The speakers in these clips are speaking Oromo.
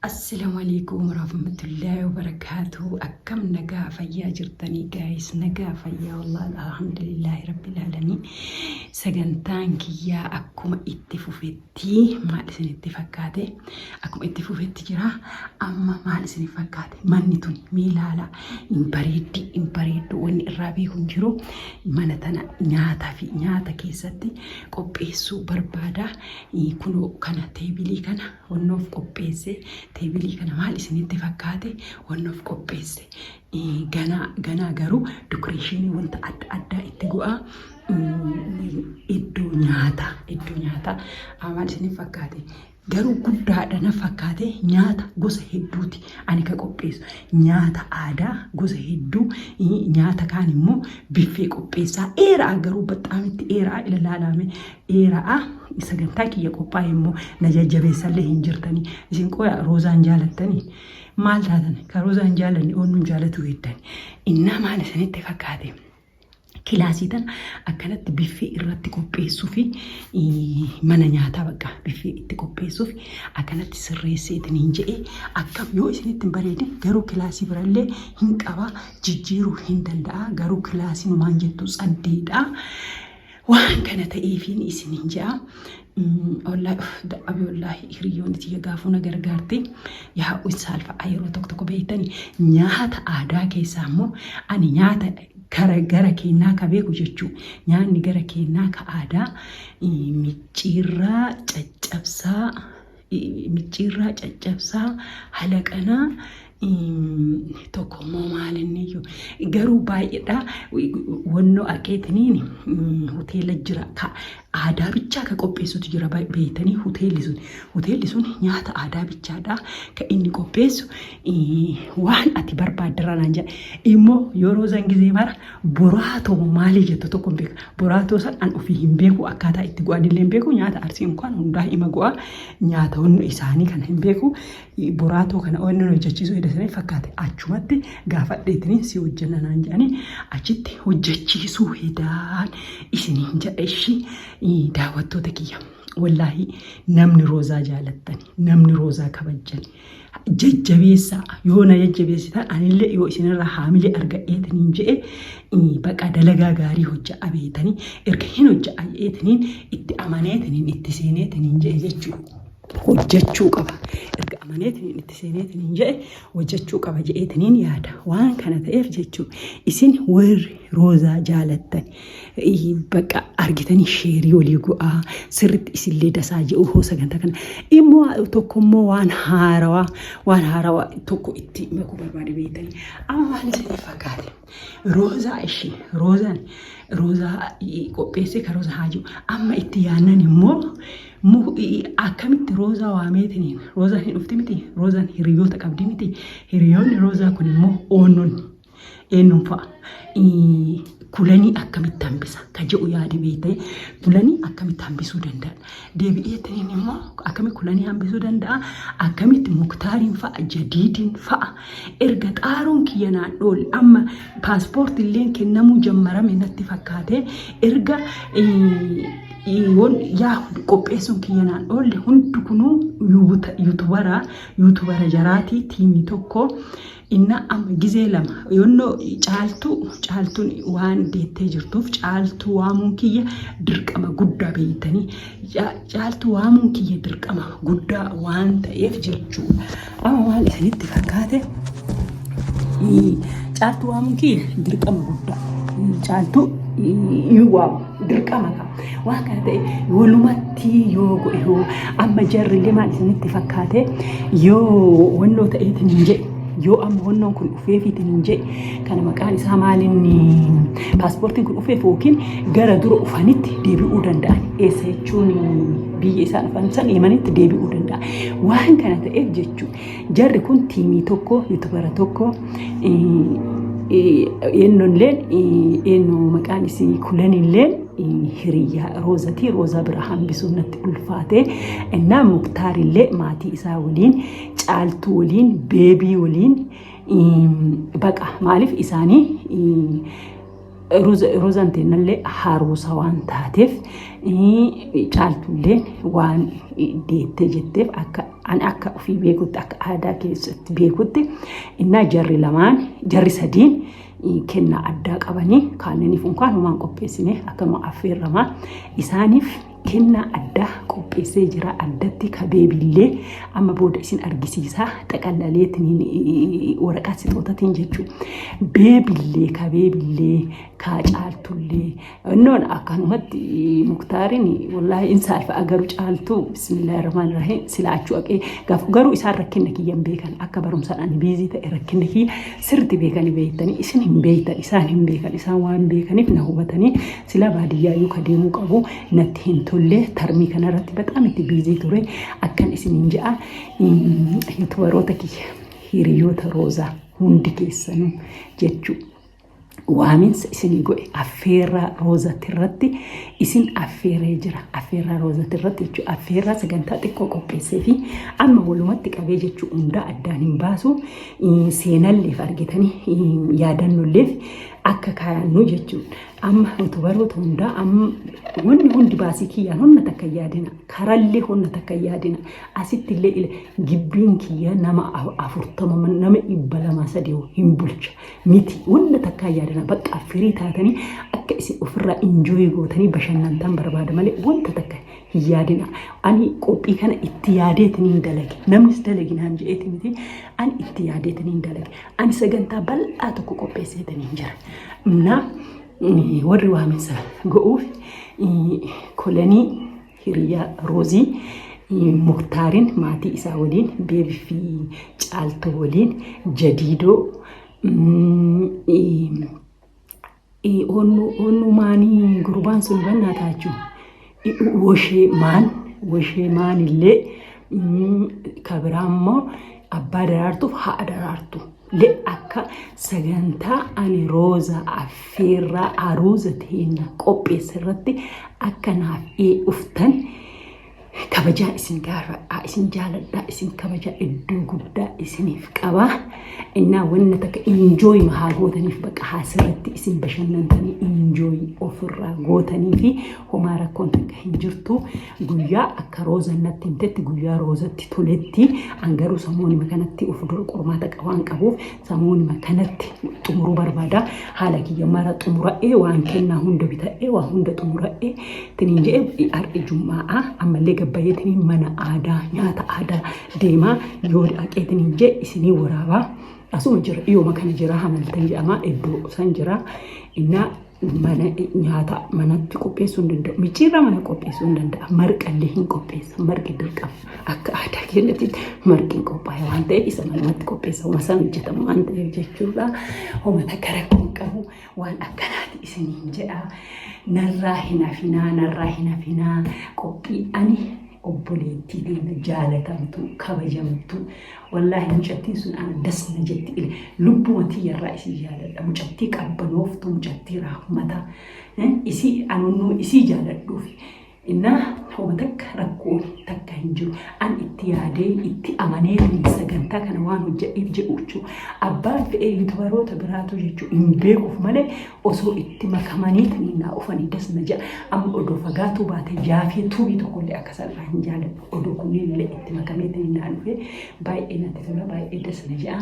Assalamu alaikum warahmatullahi wabarakatuh. Akkam nagaa fayyaa jirtanii guys? Nagaa fayyaa, wallahi alhamdulillahi rabbil alamin. Sagantaan kiyyaa akkuma itti fufetti, maal isinitti fakkaate? Akkuma itti fufetti jira. Amma maal isinitti fakkaate? Manni tun mee ilaalaa, hin bareeddi, hin bareeddu? Wanni irraa beeku hin jiru. Mana tana nyaataa fi nyaata keessatti qopheessuu barbaada. Kunoo kana teebilii kana wannoof qopheesse. Teebilii kana maal isinitti fakkaate? Wannoof qopheesse. Ganaa ganaa garuu decoration wanta adda addaa itti go'aa. Iddoo nyaataa, iddoo nyaataa maal isinitti fakkaate? Garuu guddaadha na fakkaate. Nyaata gosa hedduuti ani ka qopheessu. Nyaata aadaa gosa hedduu, nyaata kaan immoo biffee qopheessaa. Dheeraa garuu baxaamitti dheeraa ilaalame dheeraa. Sagantaa kiyya qophaa'e immoo na jajjabeessallee hin jirtanii. Isin qoya roozaan jaalattanii maal taatan? Ka roozaan jaalanne oonnuun jaalatu heddan. Innaa maal isinitti fakkaate? Kilaasii tana akkanatti biffee irratti qopheessuu fi mana nyaataa bakka biffee itti qopheessuuf akkanatti sirreesseetiin hin jedhee. Akkam yoo isinitti hin bareedin? Garuu kilaasii birallee hin qaba, jijjiiruu hin danda'a. Garuu kilaasii numaan jettu saddeedha. Waan kana ta'eefiin isiniin jedha. Wallaahi dadhabe, wallaahi hiriyoonni tiyya gaafuu na gargaarte. Yaa saalfa'a yeroo tokko tokko beektani. Nyaata aadaa keessaa immoo ani nyaata gara gara keenyaa ka beeku jechuu, nyaanni gara keenyaa ka aadaa micciirraa, caccabsaa, micciirraa, caccabsaa, halaqanaa, tokko immoo maalinni iyyuu garuu baay'eedha. Wannoo aqeetiniin hoteela jira, ka aadaa bichaa ka qopheessutu jira beektanii. Hoteelli sun nyaata aadaa bichaadha ka inni qopheessu. Waan ati barbaaddarra naan jedha. Immoo yeroo san gizee mara boraatoo maalii jettu tokko hin beeku. Boraatoo san an ofii hin beeku, akkaataa itti go'anillee hin beeku. Nyaata Arsii unkaan hundaa hima go'a, nyaata wannu isaanii kana hin beeku. Boraatoo kana wanni hojjechiisuu hedasanii fakkaate, achumatti gaafadheetiniin si hojjenna naan jedhanii achitti hojjechiisuu hedaan isiniin jedha. Ishii daawwattoota kiyya, wallaahi namni roozaa jaalattani, namni roozaa kabajjani, jajjabeessaa. Yoo na jajjabeessitan anillee yoo isinirraa haamilee argadheetiniin jedhe, baqa dalagaa gaarii hojja'a beetanii. Erga hin hojja'a je'eetiniin itti amaneetiniin itti seeneetiniin jedhe jechuudha. Hojjechuu qaba. Erga amaneetiniin itti seeneetiniin jedhe hojjechuu qaba je'eetiniin yaada. Waan kana ta'eef jechuudha. Isin warri roozaa jaalattan bakka argitanii share walii go'aa, sirriitti isinillee dasaa jedhu hoo sagantaa kana. Immoo tokko immoo waan haarawaa tokko itti makuu barbaade beektanii. Amma maal isinii fakkaate? Roozaa ishee roozaan roozaa qopheessee ka roozaa haa jiru. Amma itti yaannan immoo akkamitti roozaa waameetiniin roozaan hin dhufti miti? Roozaan hiriyoota qabdi miti? Hiriyoonni roozaa kun immoo oonnuun eenyuun fa'a? Kulanii akkamitti hambisa ka jedhu yaade beektee. Kulanii akkamitti hambisuu danda'a? Deebi'eetiniin immoo akkamitti kulanii hambisuu danda'a? Akkamitti muktaariin fa'a, jadiidiin fa'a? Erga xaaruun kiyya naan dhoole, amma paaspoortii illee kennamuu jammarame natti fakkaate. Erga yaa qopheessuun kiyya naan dhoolle, hundi kunuu YouTubera jaraatii tiimii tokko. Inna amma gizee lama yonnoo caaltuu, caaltuun waan deettee jirtuuf caaltuu waamuun kiyya dirqama guddaa beektanii. Caaltuu waamuun kiyya dirqama guddaa waan ta'eef jechuudha. Amma maal isinitti fakkaate? Caaltuu waamuun kiyya dirqama guddaa. Caaltuu hin waamu dirqama qaba. Waan kana ta'e walumatti yoo godhe hoo? Amma jarrillee maal isinitti fakkaate? Yoo wannoo ta'eetiin hin jedhe, yoo amma wannoon kun dhufeefiitiin hin jedhe, kana maqaan isaa maalinni, paaspoortiin kun dhufeef yookiin gara dura dhufanitti deebi'uu danda'an. Eessa jechuun biyya isaan dhufan san himanitti deebi'uu danda'a. Waan kana ta'eef jechuun jarri kun tiimii tokko, YouTubera tokko. Eenyulleen, eenyu maqaan isii, kulanilleen hiriyyaa roozatii. Roozaa bira hambisuun natti ulfaate. Innaa muktaarillee maatii isaa waliin, caaltuu waliin, beebii waliin, baqa maaliif isaanii Roozaan teennallee haruusa waan taateef caaltulleen waan deettee jetteef akka ani akka ofii beekutti akka aadaa keessatti beekutti innaa jarri lamaan jarri sadiin kennaa addaa qabanii kaanniniif unkaan homaan qopheessine akkanuma affeerramaa isaaniif kennaa addaa qopheessee jira addatti ka beebillee amma booda isin argisiisaa xaqallaleetiin waraqaa sixootatiin jechuudha. Beebillee ka beebillee ka caaltullee innoon akkanumatti muktaariin wallaahi in saalfa agaru caaltuu bismillaahi rahmaan rahiim silaachuu aqee gaaf garuu isaan rakkinna kiyya hin beekan akka barumsaan ani biizii ta'e rakkinna kiyya sirriitti beekanii beektanii isin hin beektan isaan hin beekan isaan waan beekaniif na hubatanii Silaa baadiyyaayyuu ka deemuu qabu natti hin tolle tarmii kanarratti bexaam itti biizii ture akkan isiniin je'a yuutubaroota kiyya hiriyoota roozaa hundi keessanuu jechuu waaminsa isinii godhe affeerraa roozatti irratti isin affeeree jira affeerraa roozatti irratti jechuu affeerraa sagantaa xiqqoo qopheessee fi amma walumatti qabee jechuu hundaa addaan hin baasu seenalleef argitanii yaadannolleef akka kaayannu jechuudha. Amma yuutubaroota hundaa amma wanni hundi baasii kiyyaan honna takka hin yaadina. Karallee honna takka hin yaadina. Asitti illee ila gibbiin kiyya nama 40 nama 200 3 hin bulcha miti. Wanna takka hin yaadina. Bakka firii taatanii akka isin ofirraa injooyii gootanii bashannantan barbaada malee wanta takka hin yaadina. Ani qophii kana itti yaadeetiniin dalage. Namnis dalagi naan jedheeti miti. Ani itti yaadeetiniin dalage. Ani sagantaa bal'aa tokko qopheesseetiniin jira. Na warri waaminsa go'uuf kolanii hiriyaa Roozii Muktaarin maatii isaa waliin beebi fi caaltuu waliin jadiidoo Onnuu maanii gurbaan sun bannaa taachuu woshee maan woshee maanillee ka biraa immoo abbaa daraartuuf haadha daraartu le akka sagantaa ani rooza affeerraa aruuza teenna qopheesse irratti akka naaf dhuftan Kabajaa isin gaafadha, isin jaaladha, isin kabaja iddoo guddaa isiniif qaba. Innaa wanna takka enjoy haa gootaniif bakka haa sirriitti isin bashannantanii enjoy ofirraa gootanii fi homaa rakkoon takka hin jirtu. Guyyaa akka roozan natti himtetti guyyaa roozatti toletti an garuu samoonima kanatti of dura qormaata waan qabuuf samoonima kanatti xumuruu barbaada. Haala kiyya mara xumura'ee waan kennaa hunda bita'ee waan hunda xumura'ee tiniin jedhe har'i jum'aa ammallee gabbayee tiniin mana aadaa nyaata aadaa deemaa yoo dhaqee tiniin jedhe isinii waraabaa asuma jira dhiyooma kana jira hamaltan jedhama iddoo san jira innaa mana nyaata manatti qopheessuu hin danda'u micciirraa mana qopheessuu hin danda'a marqallee hin qopheessa marqi dirqama akka aadaa keenyatti marqi hin qophaa'e waan ta'eef isa manumatti qopheessa homa san hojjetama waan ta'eef jechuudha homa takka rakkoo hin qabu Waan akkanaati isiniin jedha. Narraa hin hafinaa, narraa hin hafinaa. Qophii ani obboleettii teenya jaalatamtuu, kabajamtuu. Wallaahi mucattiin sun ana das na jetti. Ile lubbuma tiyyarraa isii jaaladha. Mucattii qabbanooftuu, mucattii raahmata. Isii anunnuu isii jaaladhuufi. Innaa homa takka rakkoon takka hin jiru. An itti yaadee itti amaneetiin sagantaa kana waan hojjedheef jedhu jechuu abbaan fe'ee yuutubaroota biraatu jechuu hin beekuuf malee osoo itti makamaniitiin naa ufanii das na jedha. Amma odoo fagaatuu baate jaafee tuubii tokkollee akka salphaa hin jaaladhu. Odoo kunneen illee itti makameetiin naa dhufe baay'ee natti tola baay'ee das na jedha.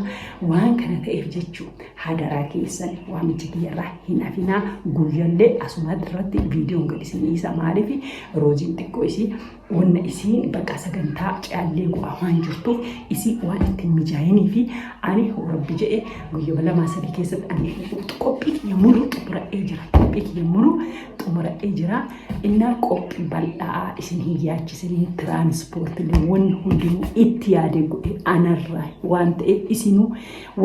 Waan kana ta'eef jechuu Hadaraa keessan waamicha kiyyarraa hin hafinaa guyyallee asuma irratti viidiyoon gad isin dhiisa maaliif rooziin xiqqoo isii wanna isiin bakka sagantaa caallee go'aa waan jirtuuf isii waan ittiin mijaa'inii fi ani rabbi jedhe guyyama lamaa sadii keessatti ani qophii kiyya muluu xumuradhee jira qophii kiyya muluu xumuradhee jira innaa qophii bal'aa isin hin yaachisinii tiraanispoortilee wanni hundinuu itti yaadee godhe anarraa waan ta'eef isinuu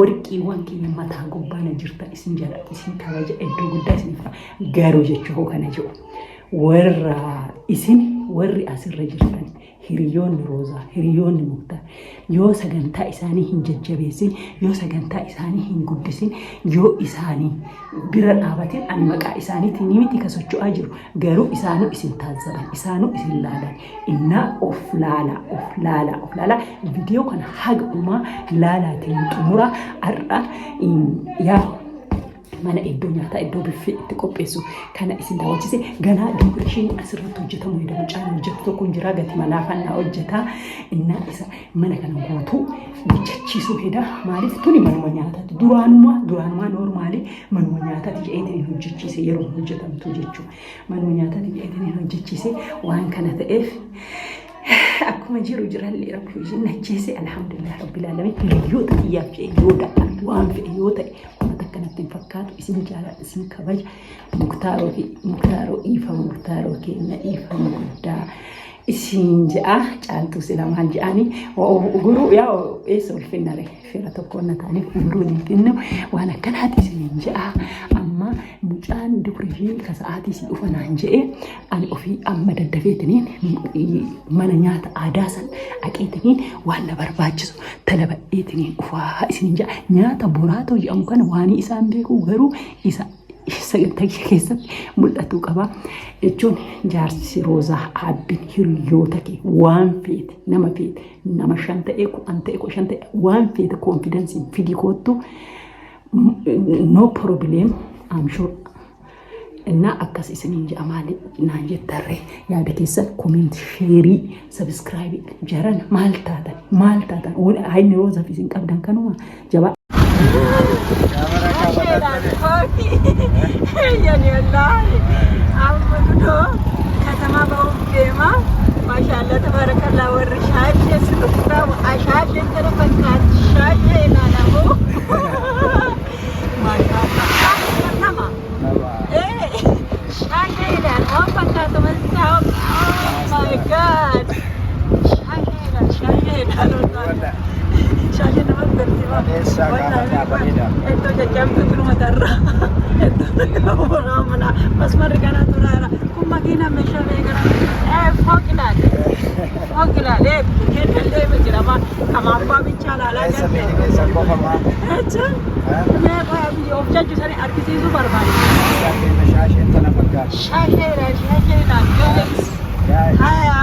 Warqiiwwan kiyya mataa gubbaa na jirtan isin jaaladha isin kabaja iddoo guddaa isiniif qaba. Garuu jechuu koo kana jedhu warra isin warri asirra jirtan hiriyoonni Roozaa hiriyoonni Muktaar yoo sagantaa isaanii hin jajjabeessin yoo sagantaa isaanii hin guddisin yoo isaanii bira dhaabatin ani maqaa isaaniitiin ni miti ka socho'aa jiru garuu isaanuu isin taazzaban isaanuu isin laalan Innaa of laalaa, of laalaa, of laalaa. Viidiyoo kana haga dhumaa laalaatiin xumura. Har'a yaa Mana iddoo nyaataa iddoo biffee itti qopheessu kana isin daawwachiise. Ganaa decoration asirratti hojjetamu hidha mucaan hojjetu tokko hin jira gati malaafaan naa hojjeta. Innaa isa mana kana guutuu hojjechiisuu heda. Maaliif tuni manuma nyaataati. Duraanumaa duraanumaa normally manuma nyaataati jedheetiin hin hojjechiise yeroo hojjetamtu jechuudha. Manuma nyaataati jedheetiin hin hojjechiise waan kana ta'eef akkuma jiru jirallee rabbi hojiin najjeese alhamdulillah rabbil alamin hiriyoota kiyyaaf jedhe yoo dadhabe waan fedhe yoo ta'e uummata akkanatti hin fakkaatu isin jaaladha isin kabaja muktaaroo fi muktaaroo dhiifama muktaaroo keenya dhiifama guddaa isin je'a caaltuu sila maal je'anii uguruu yaa eessa ulfinnare fira tokko na ta'aniif uguruu hin finnu waan akkanaati isin je'a amma mucaan dubrii ka sa'aatii si dhufa naan je'e ani ofii amma daddafeetiniin mana nyaata aadaa san dhaqeetiniin waan na barbaachisu talabadheetiniin dhufaa isiniin jedha. Nyaata boraatoo jedhamu kana waan isaan beeku garuu isa sagantaa kiyya keessatti mul'atuu qaba. Jechuun jaarsi Roozaa Aabbin hiriyoota kee waan feete nama feete nama 5 ta'ee 10 ta'e 15 ta'e waan feete confidenceiin fidii koottu no problem I'm sure. Innaa akkas isiniin jedha maali naan jettarree yaada keessan comment share subscribe jaran maal taatan maal taatan hayni roozaaf isin qabdan kanuma jabaa. Yani wallahi amma kunoo katamaa ba'uuf deema. Maashaallah tabarakallah warri shaashee sirriitti ashaashee kana fakkaatti shaashee ilaalamu. Maashaallah nama. Shaashee ilaala waan fakkaatu masaa oh my god. Shaashee ilaala shaashee ilaala wallahi. Shaashee namatti tolti. Bareessaa gaafadhaa bareeda. Iddoo jajjabduu turuma tarra. Iddoo mana masmarri kana turaara. Kun makiina meeshaa meeqa fooq ilaale. Fooq ilaale kennallee jira kama abbaa bichaa ilaalaa Eessa biyyi keessan qofa maa? Jechuun mee biyya of jajju sani argisiisuu barbaade. Shaasheen tana fakkaata. Shaasheedha shaasheedha guys. Guys. Haya.